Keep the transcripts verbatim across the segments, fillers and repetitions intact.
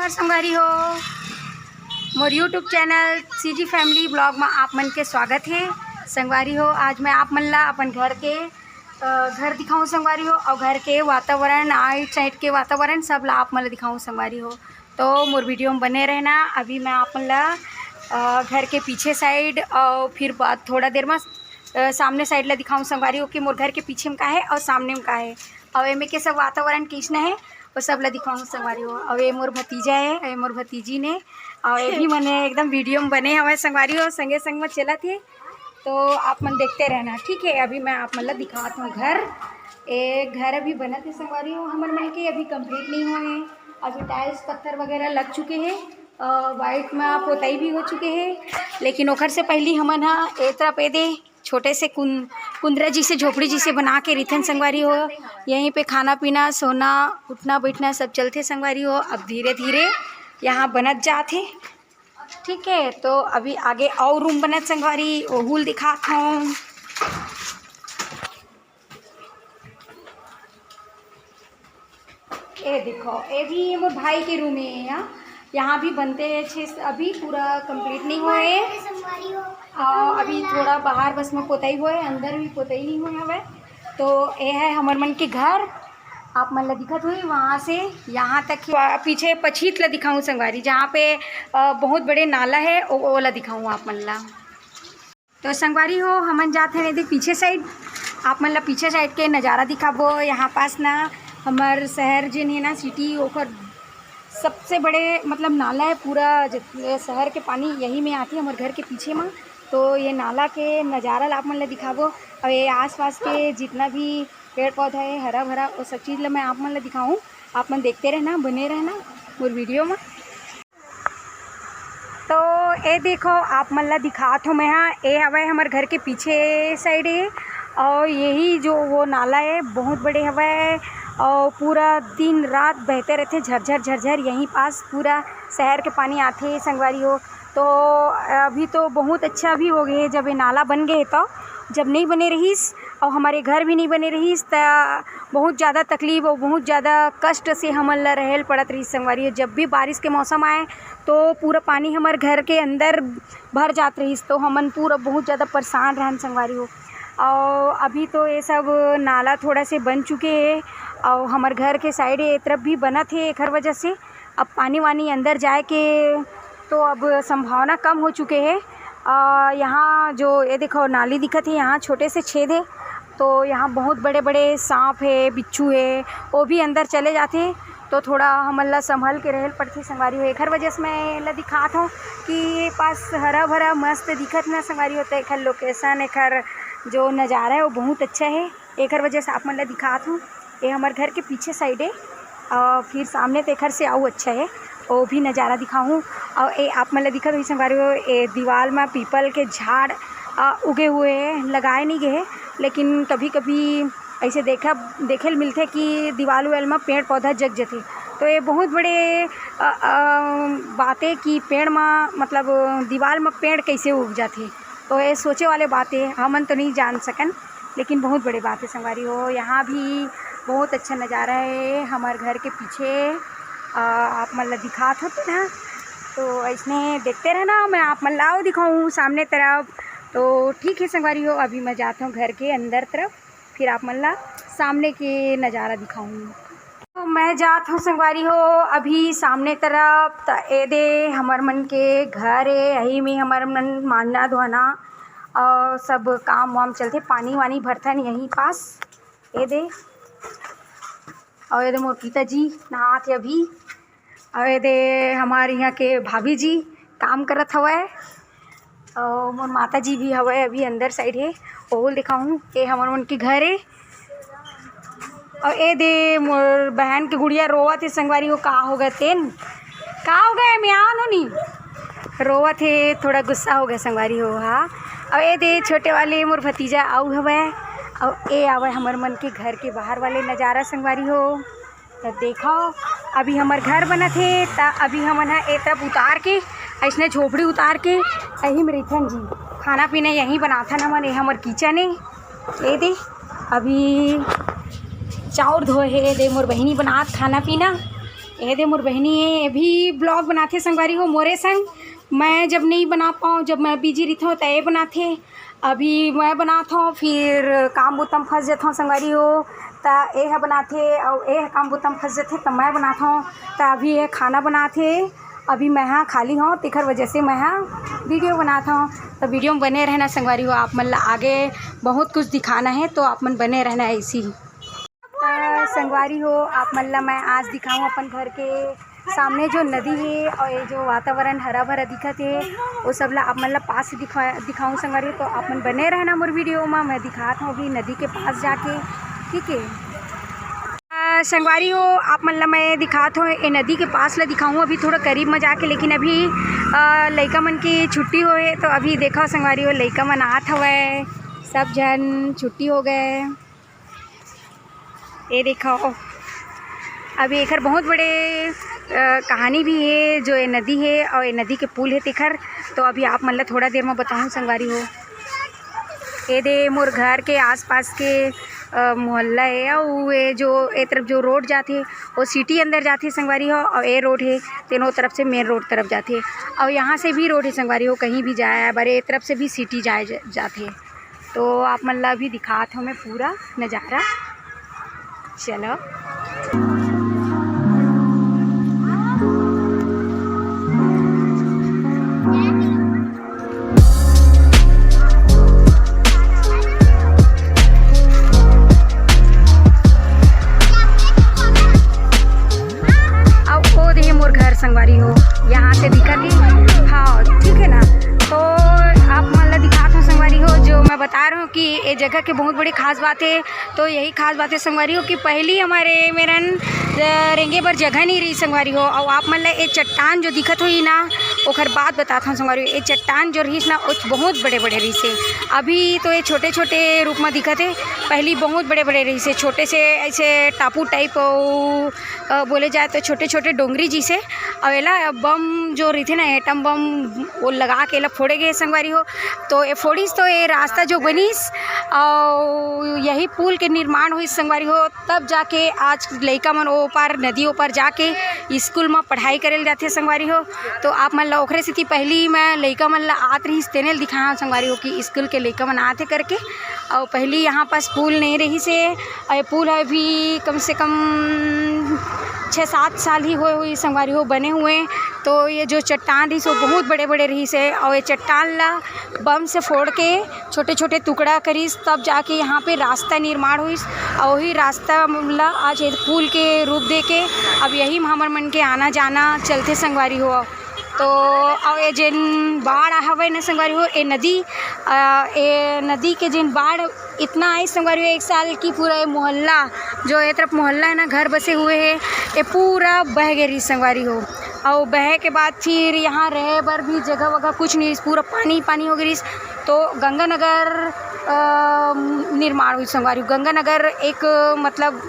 संगवारी हो, मोर YouTube channel CG Family Vlog में आप मन के स्वागत है। संगवारी हो, आज मैं आप मन ला अपन घर के, अ, घर दिखाऊं संगवारी हो, और घर के वातावरण, आइट साइड के वातावरण सब ला आप मन ला दिखाऊं संगवारी हो। तो मोर वीडियो में बने रहना। अभी मैं आप मन ला, अ, घर के पीछे साइड और फिर बाद थोड़ा देर में, अ, सामने साइड ला दिखाऊं संगवारी हो कि मोर घर के पीछे में का है और सामने में का है, और एमे के सब वातावरण किसना है, वो सब ला दिखाऊं संगवारी हो। और ये मोर भतीजा है, ये मोर भतीजी ने, और ये भी मने एकदम वीडियो में बने हवे संगवारी हो, संगे संग में चलत हे। तो आप मन देखते रहना, ठीक है। अभी मैं आप मन ला दिखात हूँ घर। ए घर अभी बनत है संगवारी हो, हमर मन के अभी कंप्लीट नहीं हुए हैं। अभी टाइल्स पत्थर वगैरह लग चुके हैं, वाइट में पोताई भी हो चुके हैं, लेकिन ओखर से पहली हमन हा ए तरफ ए दे छोटे से कुन-, कुंदरा जी से, झोपड़ी जी से बना के रिथन संगवारी हो। यहीं पे खाना पीना, सोना, उठना बैठना सब चलते संगवारी हो। अब धीरे धीरे यहाँ बनत जात है, ठीक है। तो अभी आगे और रूम बनत संगवारी, ओहू ल दिखात हूँ। ए देखो, ये भी मोर भाई के रूम है। यहाँ, यहाँ भी बनते हैं छे, अभी पूरा कंप्लीट नहीं हुआ है। और अभी थोड़ा बाहर बस में पोताई हुआ है, अंदर भी पोताई नहीं हुआ है। तो ये है हमर मन के घर, आप मन ला दिखत हुई वहाँ से यहाँ तक। पीछे पछीत ला दिखाऊँ संगवारी, जहाँ पे, अ, बहुत बड़े नाला है, ओ, ओला दिखाऊँ आप मन ला। तो संगवारी हो, हमन जात हन एदे पीछे साइड, आप मन ला पीछे साइड के नज़ारा दिखाबो। यहाँ पास ना हमर शहर जेन है ना, सिटी, ओकर सबसे बड़े मतलब नाला है, पूरा जित-, शहर के पानी यही में आथे हमर घर के पीछे में। तो ये नाला के नज़ारा ला आप मन ला दिखाबो, और ये आसपास के जितना भी पेड़ पौधा है हरा भरा, वो सब चीज़ ला मैं आप मन ला दिखाऊँ। आप मन देखते रहना, बने रहना मोर वीडियो में। तो ए देखो, आप मन ला दिखात हो मैं हा, ए हवय हमर घर के पीछे साइड ए, और यही जो वो नाला है बहुत बड़े हवय, और पूरा दिन रात बहते रहते झरझर झरझर। यहीं पास पूरा शहर के पानी आथे संगवारी हो। तो अभी तो बहुत अच्छा भी हो गए, जब ये नाला बन गए तो, जब नहीं बने रहीस और हमारे घर भी नहीं बने रहीस, त बहुत ज़्यादा तकलीफ और बहुत ज़्यादा कष्ट से हमन ला रहेल पड़त रहीस संगवारी हो। जब भी बारिश के मौसम आए, तो पूरा पानी हमर घर के अंदर भर जात रहीस, तो हमन पूरा बहुत ज़्यादा परेशान रहन संगवारी हो। और अभी तो ये सब नाला थोड़ा से बन चुके हैं, और हमर घर के साइड ये तरफ भी बनत है, एकर वजह से अब पानी वानी अंदर जाए के तो अब संभावना कम हो चुके है। अ, यहाँ जो ये देखो नाली दिखत है, यहाँ छोटे से छेद है, तो यहाँ बहुत बड़े बड़े सांप है, बिच्छू है, वो भी अंदर चले जाते हैं। तो थोड़ा हमन ला संभल के रहल पड़थे संगवारी हो। एखर वजह से मैं ला दिखात हूँ कि ये पास हरा भरा मस्त दिखत ना संगवारी हो, तो एखर लोकेशन, एखर जो नज़ारा है वो बहुत अच्छा है। एखर वजह से आप मन ला दिखात हूँ, ये हमर घर के पीछे साइड है। और फिर सामने तो एखर से अउ अच्छा है, वो भी नज़ारा दिखाहूँ। और ये आप मन ला दिखत होही संगवारी हो, ये दीवाल में पीपल के झाड़, अ, उगे हुए हैं, लगाए नहीं गए हैं, लेकिन कभी कभी ऐसे देखा, देखे ल मिलथे कि दीवाल उवाल में पेड़ पौधा जग जथे। तो ये बहुत बड़े, अ, अ, बात है कि पेड़ में, मतलब, दीवाल में पेड़ कैसे उग जाथे। तो ये सोचे वाले बात है, हमन तो नहीं जान सकन, लेकिन बहुत बड़े बात है संगवारी हो। यहाँ भी बहुत अच्छा नज़ारा है हमर घर के पीछे, अ, आप मन ला दिखात होते ना, तो ऐसने देखते रहना, मैं आप मन ला अउ दिखाऊँ सामने तरफ। तो ठीक है संगवारी हो, अभी मैं जात हूँ घर के अंदर तरफ, फिर आप मन ला सामने के नज़ारा दिखाऊँ। तो मैं जात हूँ संगवारी हो अभी सामने तरफ, त ए दे हमर मन के घर है, यही में हमर मन मांजना धोना और सब काम वाम चलथे, पानी वानी भरथन यहीं पास। ए दे, और ए दे मोर पिताजी नहात हे अभी, और ए दे हमारे यहाँ के भाभी जी काम करत हवय, और मोर माता जी भी हवय अभी अंदर साइड हे, ओहू ल दिखाहूँ। ये हमर मन के घर हे। और ए दे मोर बहन के गुड़िया रोवत हे संगवारी हो, का हो गए तेन, का हो गए म्याओ नोनी, रोवत हे, थोड़ा गुस्सा हो गए संगवारी हो। हाँ, और ए दे छोटे वाले मोर भतीजा आऊ हवय, और ए आवे हमर मन के घर के बाहर वाले नज़ारा संगवारी हो। त देखो, अभी हमर घर बनत हे, त अभी हमन ह ए तरफ उतार के, अइसने झोपड़ी उतार के, यही में रहिथन जी। खाना पीना यहीं बनाथन हमन, ये हमर किचन हे। ए दे, अभी चाउर धोए हे, ए दे मोर बहिनी बनात खाना पीना। ए दे मोर बहिनी हे, ये भी vlog बनाथे संगवारी हो मोरे संग। मैं जब नहीं बना पाऊँ, जब मैं busy रहिथों त ये बनाथे। अभी मैं बनात हूँ, फिर काम बुता म फंस जाथों संगवारी हो, त ए ह बनाथे अउ ए ह काम बुता म फंस जाथे त मैं बनात हूँ। त अभी ये खाना बनाथे, अभी मैं हा खाली हूँ, तेखर वजह से मैं हा video बनात हूँ। त video में बने रहना संगवारी हो, आप मन ला आगे बहुत कुछ दिखाना है, तो आप मन बने रहना ऐसी ही। त संगवारी हो, आप मन ला मैं आज दिखाऊँ अपन घर के सामने जो नदी हे और ये जो वातावरण हरा भरा दिखत हे, वो सब ला आप मन ला पास से दिखा-, दिखाऊँ संगवारी हो। तो आप मन बने रहना मोर video मा, मैं दिखात हूँ अभी नदी के पास जाके, ठीक है। अ, संगवारी हो, आप मन ला मैं दिखात हूँ, ये नदी के पास ला दिखाऊँ अभी थोड़ा करीब में जाके, लेकिन अभी, अ, लइका मन की छुट्टी होए, तो अभी देखो संगवारी हो, लइका मन आत हवय, सब झन छुट्टी हो गए। ये देखो, अभी एकर बहुत बड़े, अ, कहानी भी हे, जो ये नदी हे और ये नदी के पुल हे तेखर। तो अभी आप मन ला थोड़ा देर में बताऊँ संगवारी हो। ये दे मोर घर के आसपास के, अ, मोहल्ला हे, अउ ये जो ए तरफ जो road जाथे, वो city अंदर जाथे संगवारी हो, और ये road हे, तेनो तरफ से main road तरफ जाथे, और यहाँ से भी road हे संगवारी हो, कहीं भी जाए बर, ये तरफ से भी city जाए ज-, जाथे। तो आप मन ला भी दिखात हूँ मैं पूरा नज़ारा। चलो। अब वो देखिए मोर घर संगवारी हो, यहाँ से दिखत ही। हाँ, ठीक है ना। तो आप मन ला दिखात हूँ संगवारी हो, जो मैं बता रहा हूँ कि ये जगह के बहुत बड़ी खास बात है। तो यही खास बात है संगवारी हो कि पहली हमारे मेरन, अ, रेंगे बर जगह नहीं रही संगवारी हो। और आप मन ला ये चट्टान जो दिखत होही ना, ओकर बात बतात हूँ संगवारी हो। ये चट्टान जो रहीस ना, वो बहुत बड़े बड़े रहीस हे। अभी तो ये छोटे छोटे रूप में दिखत है, पहली बहुत बड़े बड़े रहीस हे। छोटे से ऐसे टापू type, अउ, अ, बोले जाए तो छोटे छोटे डोंगरी जैसे। और एला बम जो रही ना, atom बम, वो लगा के एला फोड़े गए संगवारी हो। तो ये फोड़िस तो ये रास्ता जो बनिस, और यही पुल के निर्माण हुई संगवारी हो, तब जाके आज लइका मन ओ पार, नदी ओ पार जाके स्कूल म पढ़ाई करे ल जाथे संगवारी हो। तो आप मन ल ओखरे सेती पहली मैं लइका मन ल आत रहिस, तेने ल दिखाया संगवारी हो कि स्कूल के लइका मन आथे करके। और पहली यहाँ पास पुल नहीं रहिस हे, और ये पुल है भी कम से कम छः सात साल ही हुए हुई संगवारी हो बने हुए। तो ये जो चट्टान रहिस वो बहुत बड़े बड़े रहिस हे, और ये चट्टान ला बम से फोड़ के छोटे छोटे टुकड़ा करिस, तब जाके यहाँ पे रास्ता निर्माण हुई। और वही रास्ता ला आज ये पुल के रूप दे के अब यही म हमर मन के आना जाना चलथे संगवारी हो। तो अब ये जेन बाढ़ हवय न संगवारी हो, ये नदी, अ, ये नदी के जेन बाढ़ इतना आई संगवारी हो, एक साल की पूरा ये मोहल्ला, जो ये तरफ मोहल्ला है ना, घर बसे हुए हैं, ये पूरा बह गए रही संगवारी हो। और बहे के बाद फिर यहाँ रहे बर भी जगह वगह कुछ नहीं, पूरा पानी पानी हो गई। तो गंगानगर, अ, निर्माण हुई संगवारी। गंगानगर एक, मतलब,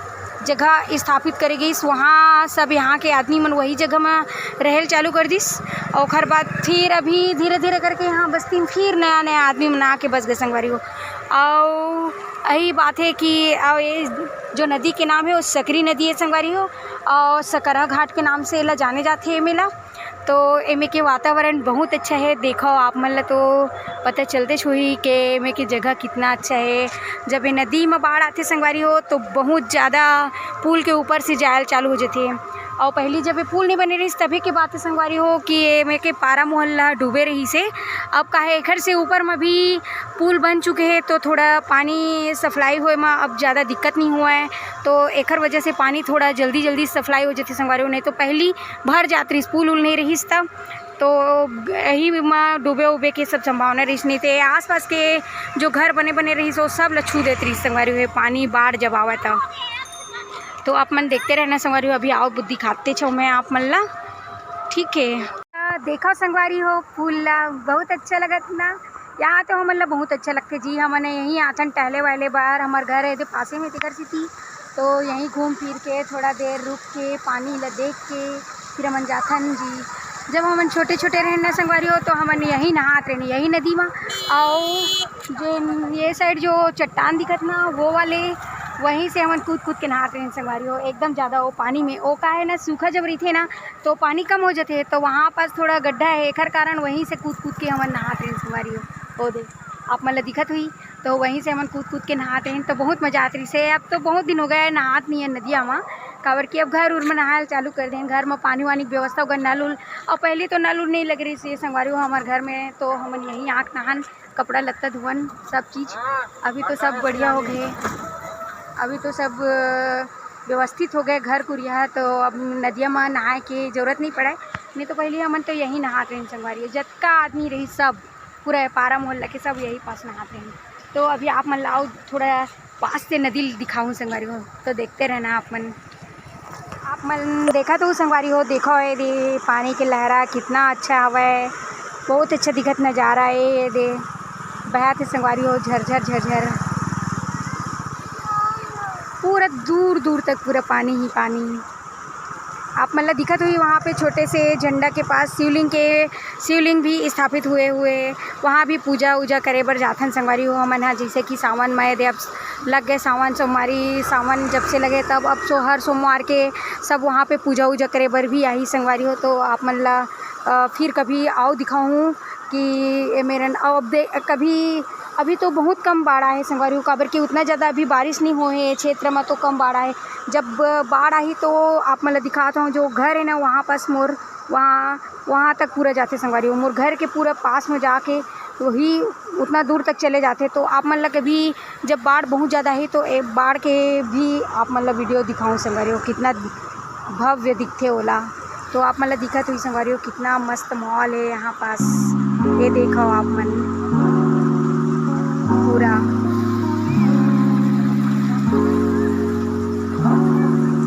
जगह स्थापित करे गई, वहाँ सब यहाँ के आदमी मन वही जगह में रहल चालू कर दिस। और ओखर बाद फिर अभी धीरे धीरे करके यहाँ बस्ती में फिर नया नया आदमी मन आके बस गए संगवारी हो। और यही बात है कि, और ये जो नदी के नाम है वो सकरी नदी है संगवारी हो, और सकरा घाट के नाम से एला जाने जाथे ये मेला। तो एमे के वातावरण बहुत अच्छा है। देखो, आप मन ला तो पता चलते होही के एमे के जगह कितना अच्छा है। जब ये नदी में बाढ़ आथे संगवारी हो, तो बहुत ज़्यादा पुल के ऊपर से जायल चालू हो जाथे। और पहली जब ये पुल नहीं बने रहिस, तभी के बात है संगवारी हो कि एमे के पारा मोहल्ला डूबे रहिस हे। अब काहे एखर से ऊपर में भी पुल बन चुके हैं, तो थोड़ा पानी सप्लाई होए में अब ज़्यादा दिक्कत नहीं हुआ है। तो एखर वजह से पानी थोड़ा जल्दी जल्दी सप्लाई हो जाथे संगवारी हो, नहीं तो पहली भर जात रहिस, पुल उल नहीं रहिस त, तो यही म डूबे उबे के सब संभावना रहिस, नहीं ते आसपास के जो घर बने बने रहिस, वो सब ल छू देत रहिस संगवारी हो, पानी बाढ़ जब आवत त। तो आप मन देखते रहना संगवारी हो, अभी आओ दिखाते छो मैं आप मन ला, ठीक है। आ, देखो संगवारी हो, पुल ला बहुत अच्छा लगत ना। यहाँ तो हमन ला बहुत अच्छा लगथे जी, हमन यहीं आथन टहले वहले बर, हमर घर है दे पासे में तेकर सेती, तो यहीं घूम फिर के थोड़ा देर रुक के पानी ला देख के फिर हमन जाथन जी। जब हमन छोटे छोटे रहन ना संगवारी हो, तो हमन यहीं नहात रहन, यही नदी मा। और जो ये साइड जो चट्टान दिखत ना, वो वाले वहीं से हमन कूद कूद के नहात रहेन संगवारी हो, एकदम ज़्यादा वो पानी में, वो का है ना, सूखा जब रहिथे ना, तो पानी कम हो जाथे, तो वहाँ पास थोड़ा गड्ढा है, एकर कारण वहीं से कूद कूद के हमन नहात रहेन संगवारी हो। वो दे, आप मन ला दिखत हुई, तो वहीं से हमन कूद कूद के नहात रहेन, तो बहुत मजा आत रहिस हे। अब तो बहुत दिन हो गया है नहात नहीं है नदिया में, काबर कि अब घर उर में नहायल चालू कर देन, घर में पानी वानी के व्यवस्था हो गए, नल उल, और पहले तो नल उल नहीं लगे रहिस हे संगवारी हो हमारे घर में, तो हमन यहीं आके नहान, कपड़ा लत्ता धोवन, सब चीज। अभी तो सब बढ़िया हो गए, अभी तो सब अ, व्यवस्थित हो गए घर कुरिया, तो अब नदिया में नहाए के जरूरत नहीं पड़े। नहीं तो पहले हमन तो यहीं नहात रहेन संगवारी हो, जतका आदमी रही सब पूरा पारा मोहल्ला के सब यही पास नहात रहेन। तो अभी आप मन ला आओ थोड़ा पास से नदी दिखाऊं संगवारी हो, तो देखते रहना आप मन। आप मन देखा तो संगवारी हो, देखो ये दे पानी के लहरा कितना अच्छा हवय, बहुत अच्छा दिखत नजारा है ये दे, बहत हे संगवारी हो झरझर झरझर, पूरा दूर दूर तक पूरा पानी ही पानी। आप मन ला दिखत हुई वहाँ पे छोटे से झंडा के पास शिवलिंग के, शिवलिंग भी स्थापित हुए हुए, वहाँ भी पूजा उजा करे बर जाथन संगवारी हो हमन ह। जैसे कि सावन में दे अब लग गए सावन सोमवारी, सावन जब से लगे तब अब सो हर सोमवार के सब वहाँ पे पूजा उजा करे बर भी आही संगवारी हो। तो आप मन ला अ, फिर कभी आओ दिखाऊँ कि ये मेरन, अउ अब दे कभी, अभी तो बहुत कम बाढ़ आए हे संगवारी हो, काबर कि उतना ज़्यादा अभी बारिश नहीं होए हे क्षेत्र में, तो कम बाढ़ आए। जब बाढ़ आही तो आप मन ला दिखात हूँ, जो घर है ना वहाँ पास मोर, वहाँ, वहाँ तक पूरा जाथे संगवारी हो, मोर घर के पूरा पास में जाके वही उतना दूर तक चले जाथे। तो आप मन ला कभी जब बाढ़ बहुत ज़्यादा है तो ए बाढ़ के भी आप मन ला वीडियो दिखाऊँ संगवारी हो, कितना भव्य दिखथे ओला। तो आप मन ला दिखत हुई संगवारी हो, कितना मस्त माहौल है यहाँ पास। ये देखो आप मन पूरा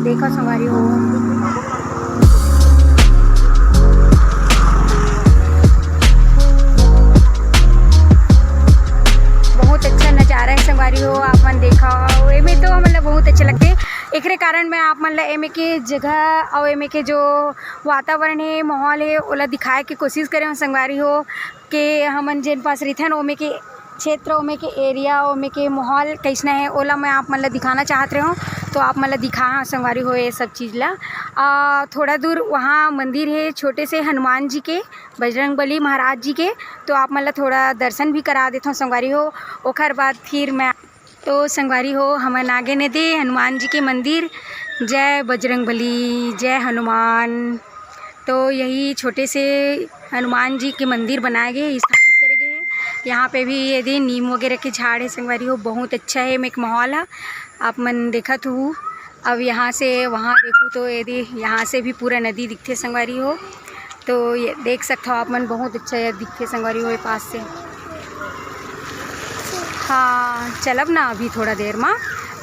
देखो संगवारी हो, बहुत अच्छा नजारा है संगवारी हो। आप मन देखो, एमे तो हमन ला बहुत अच्छा लगथे, एकरे कारण मैं आप मन ला एमे के जगह और एमे के जो वातावरण है, माहौल है, ओला दिखाए के कोशिश करे हूँ संगवारी हो, के हमन जेन पास रहिथन ओमे के क्षेत्र, ओमे के एरिया, ओमे के माहौल कैसना है, ओला मैं आप मन ला दिखाना चाहत रहे हूँ। तो आप मन ला दिखा संगवारी हो ये सब चीज़ ला। आ, थोड़ा दूर वहाँ मंदिर है छोटे से हनुमान जी के, बजरंग बली महाराज जी के, तो आप मन ला थोड़ा दर्शन भी करा देथों संगवारी हो। ओखर बाद फिर मैं तो संगवारी हो, हमन आगे ने दे हनुमान जी के मंदिर। जय बजरंग बली, जय हनुमान। तो यही छोटे से हनुमान जी के मंदिर बनाए गए, स्थापित करे गए हैं। यहाँ पे भी ये दे नीम वगैरह के झाड़ है संगवारी हो, बहुत अच्छा है एक माहौल है। आप मन देखत हो, अब यहाँ से वहाँ देखूँ तो ये दे, यहाँ से भी पूरा नदी दिखथे संगवारी हो। तो ये देख सकत हो आप मन, बहुत अच्छा ये दिखथे संगवारी हो ये पास से। हाँ, चलब ना अभी थोड़ा देर मा।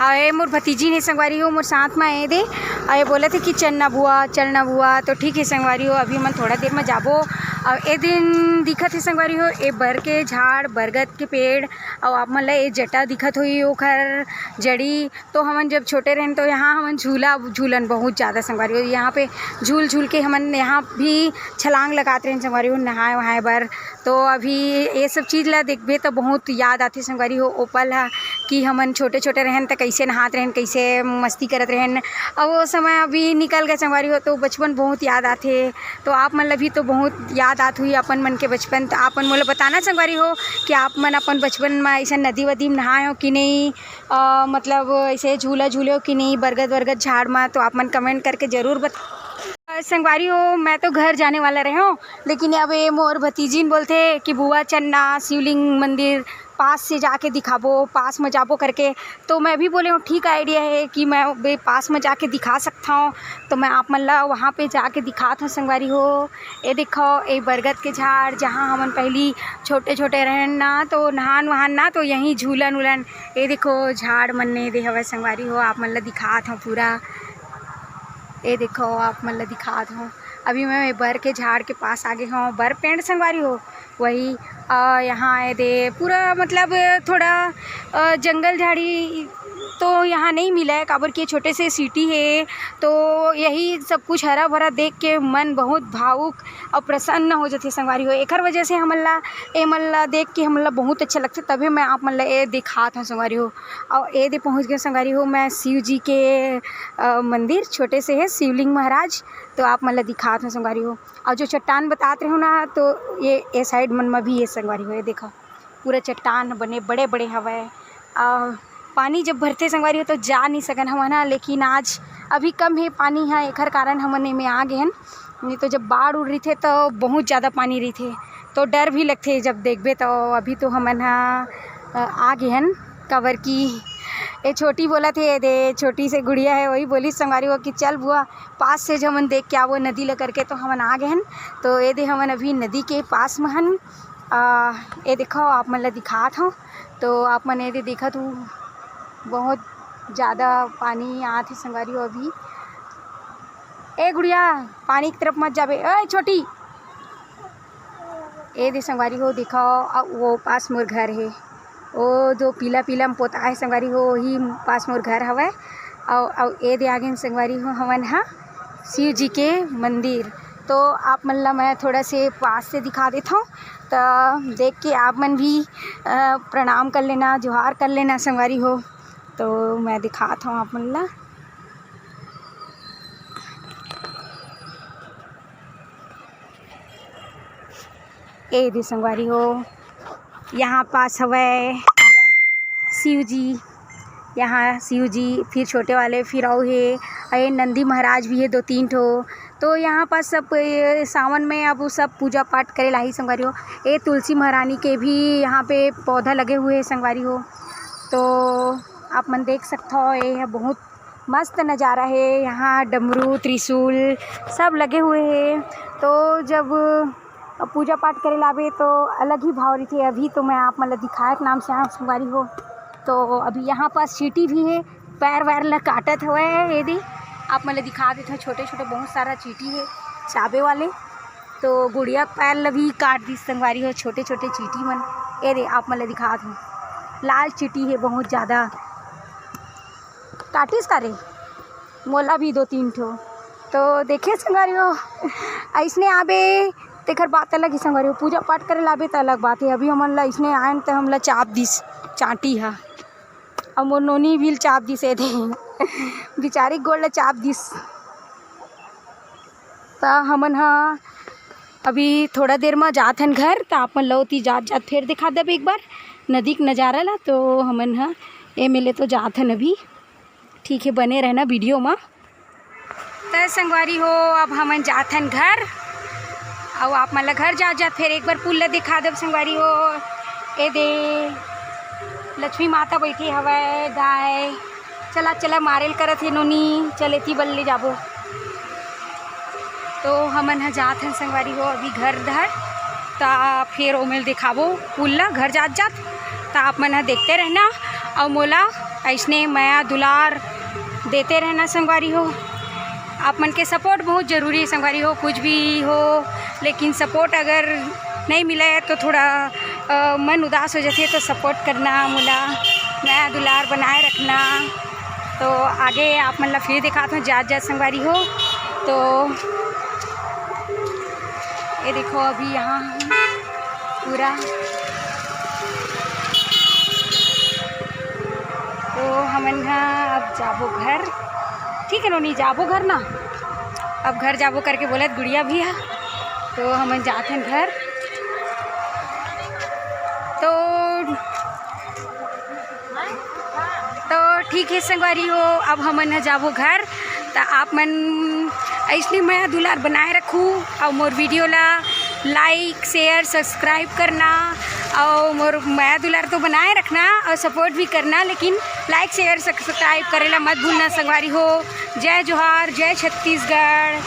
अउ ये मोर भतीजी ने संगवारी हो, मोर साथ मा ए दे। अउ ये बोलत हे कि चल ना बुआ, चल ना बुआ। तो ठीक है संगवारी हो, अभी मन थोड़ा देर मा जाबो। अउ ए दिन दिखत हे संगवारी हो, ए बर के झाड़, बरगद के पेड़, अउ आप मन ला ए जटा दिखत होही, ओखर जड़ी। तो हमन जब छोटे रहेन तो यहाँ हमन झूला झूलन बहुत ज़्यादा संगवारी हो, यहाँ पे झूल झूल के हमन यहाँ भी छलांग लगात रहेन संगवारी हो, नहाए वहाए बर। तो अभी ये सब चीज़ ला देखबे तो बहुत याद आथे संगवारी हो, ओ पल ह कि हमन छोटे छोटे रहेन त कैसे नहात रहेन, कैसे मस्ती करत रहेन। अब वो समय अभी निकल गए संगवारी हो, तो बचपन बहुत याद आथे। तो आप मन ला भी तो बहुत याद आत हुई अपन मन के बचपन। तो आप मन मोला बताना संगवारी हो कि आप मन अपन बचपन में ऐसा नदी वदी में नहाए हो कि नहीं, अ, मतलब ऐसे झूला झूले हो कि नहीं बरगद वरगद झाड़ में, तो आप मन कमेंट करके ज़रूर बता। अ, संगवारी हो, मैं तो घर जाने वाला रहे हूँ, लेकिन अब ये मोर भतीजिन बोलथे कि बुआ चन्ना शिवलिंग मंदिर पास से जाके दिखाबो, पास में जाबो करके। तो मैं भी बोले हूँ ठीक आइडिया है कि मैं बे पास में जाके दिखा सकता हूँ। तो मैं आप मन ला वहाँ पे जाके दिखात हूँ संगवारी हो। ये देखो, ये बरगद के झाड़, जहाँ हमन पहली छोटे छोटे रहन ना, तो नहान वहान ना, तो यहीं झूलन उलन। ये देखो झाड़ मन ने दे हवय संगवारी हो, आप मन ला दिखात हूँ पूरा। ये देखो आप मन ला दिखात हूँ, अभी मैं ये बर के झाड़ के पास आगे हूँ, बर पेड़ संगवारी हो। वही अ, यहाँ ये दे पूरा मतलब थोड़ा अ, जंगल झाड़ी तो यहाँ नहीं मिला है, काबर कि ये छोटे से सिटी है, तो यही सब कुछ हरा भरा देख के मन बहुत भावुक और प्रसन्न हो जाथे संगवारी हो। एकर वजह से हमन ला, ए मन ला देख के हमन ला बहुत अच्छा लगथे, तभी मैं आप मन ला ये दिखात हूँ संगवारी हो। और ये दे पहुँच गए संगवारी हो, मैं शिव जी के अ, मंदिर छोटे से है, शिवलिंग महाराज। तो आप मन ला दिखात हूँ संगवारी हो। और जो चट्टान बतात रहे हो ना, तो ये ए साइड मन में भी ये संगवारी हो, ये देखो, पूरा चट्टान बने बड़े बड़े हवय। और पानी जब भरथे संगवारी हो, तो जा नहीं सकन हमन ह, लेकिन आज अभी कम है पानी है, एकर कारण हमन एमे आ गए हन। नहीं तो जब बाढ़ उड़ रही थे, तो बहुत ज़्यादा पानी रही थे, तो डर भी लगथे जब देखबे। तो अभी तो हमन ह अ, आ गए हन, काबर कि ये छोटी बोला थे, ये दे छोटी से गुड़िया है, वही बोली संगवारी हो कि चल बुआ, पास से जो हमन देख के आवो नदी ल करके। तो हमन आ गए हन। तो ये दे हमन अभी नदी के पास में हन। आ, ये देखो, आप मन ला दिखात हूँ। तो आप मन ये दे देखत हूँ, बहुत ज़्यादा पानी आत हे संगवारी हो अभी। ए गुड़िया, पानी की तरफ मत जाबे, ए छोटी। ए दे संगवारी हो, देखो, अ, वो पास मोर घर है, वो जो पीला पीला में पोता है संगवारी हो, वही पास मोर घर हवय। अउ अउ ए दे आगे संगवारी हो, हमन हा शिव जी के मंदिर। तो आप मन ला मैं थोड़ा से पास से दिखा देता हूँ, तो देख के आप मन भी अ, प्रणाम कर लेना, जोहार कर लेना संगवारी हो। तो मैं दिखात हूँ आप मन ला। ए दे संगवारी हो, यहाँ पास हवय शिव जी, यहाँ शिव जी, फिर छोटे वाले, फिर अउ हे, अउ ये नंदी महाराज भी है दो तीन ठो। तो यहाँ पास सब, ए, सावन में अब वो सब पूजा पाठ करे लाही संगवारी हो। ये तुलसी महारानी के भी यहाँ पे पौधा लगे हुए हैं संगवारी हो। तो आप मन देख सकत हो, ये है बहुत मस्त नज़ारा है। यहाँ डमरू, त्रिशूल सब लगे हुए हैं। तो जब पूजा पाठ करे लाबे तो अलग ही भाव रहिथे। अभी तो मैं आप मन ल दिखाए के नाम से यहाँ संगवारी हो। तो अभी यहाँ पास चींटी भी है, पैर वैर ल काटत हवय। ये दे आप मन ल दिखा देत हव, छोटे छोटे बहुत सारा चींटी है चाबे वाले। तो गुड़िया पैर ल भी काट दिस संगवारी हो, छोटे छोटे चींटी मन। ये दे आप मन ल दिखात हव, लाल चींटी है बहुत ज़्यादा। काटिस का रे? मोला भी दो तीन ठो। तो देखे संगवारी हो, अइसने आबे तेकर बात अलग ही संगवारी हो, पूजा पाठ करे लाबे त अलग बात है। अभी हमन ला अइसने आयन त हमला चाप दिस चांटी हा, अउ मोर नोनी भी ल चाप दिस, ए दे बिचारी गोड़ ला चाप दिस। त हमन हा अभी थोड़ा देर म जात हन घर, त आप मन ल ओती जात जात फेर दिखा देब एक बार नदी के नजारा ला। तो हमन हा ए मेले तो जात हन अभी, ठीक है, बने रहना वीडियो म। त संगवारी हो, अब हमन जात हन घर, अउ आप मन ल घर जात जात फेर एक बार पुल ल दिखा देब संगवारी हो। ए दे लक्ष्मी माता बैठी हवय, गाय चला चला मारेल करत हे नोनी, चल एती बल्ले जाबो। तो हमन ह जात हन संगवारी हो अभी घर डहर, त फेर ओमेल दिखाबो पुल ल घर जात जात। त आप मन ह देखते रहना, अउ मोला अइसने मया दुलार देते रहना संगवारी हो। आप मन के सपोर्ट बहुत जरूरी है संगवारी हो, कुछ भी हो, लेकिन सपोर्ट अगर नहीं मिले तो थोड़ा अ, मन उदास हो जाथे। तो सपोर्ट करना मोला, मया दुलार बनाए रखना। तो आगे आप मन ला फिर दिखात हूँ जात जात संगवारी हो। तो ये देखो अभी यहाँ हम पूरा, तो हमन ह अब जाबो घर, ठीक है नोनी, जाबो घर ना, अब घर जाबो करके बोलत गुड़िया भी है। तो हमन जात हन घर। तो तो ठीक है संगवारी हो, अब हमन ह जाबो घर। त आप मन अइसने मया दुलार बनाए रखू, अउ मोर वीडियो ला लाइक, शेयर, सब्सक्राइब करना, अउ मोर मया दुलार तो बनाए रखना अउ सपोर्ट भी करना, लेकिन लाइक, शेयर, सब्सक्राइब करे ला मत भूलना संगवारी हो। जय जोहार, जय छत्तीसगढ़।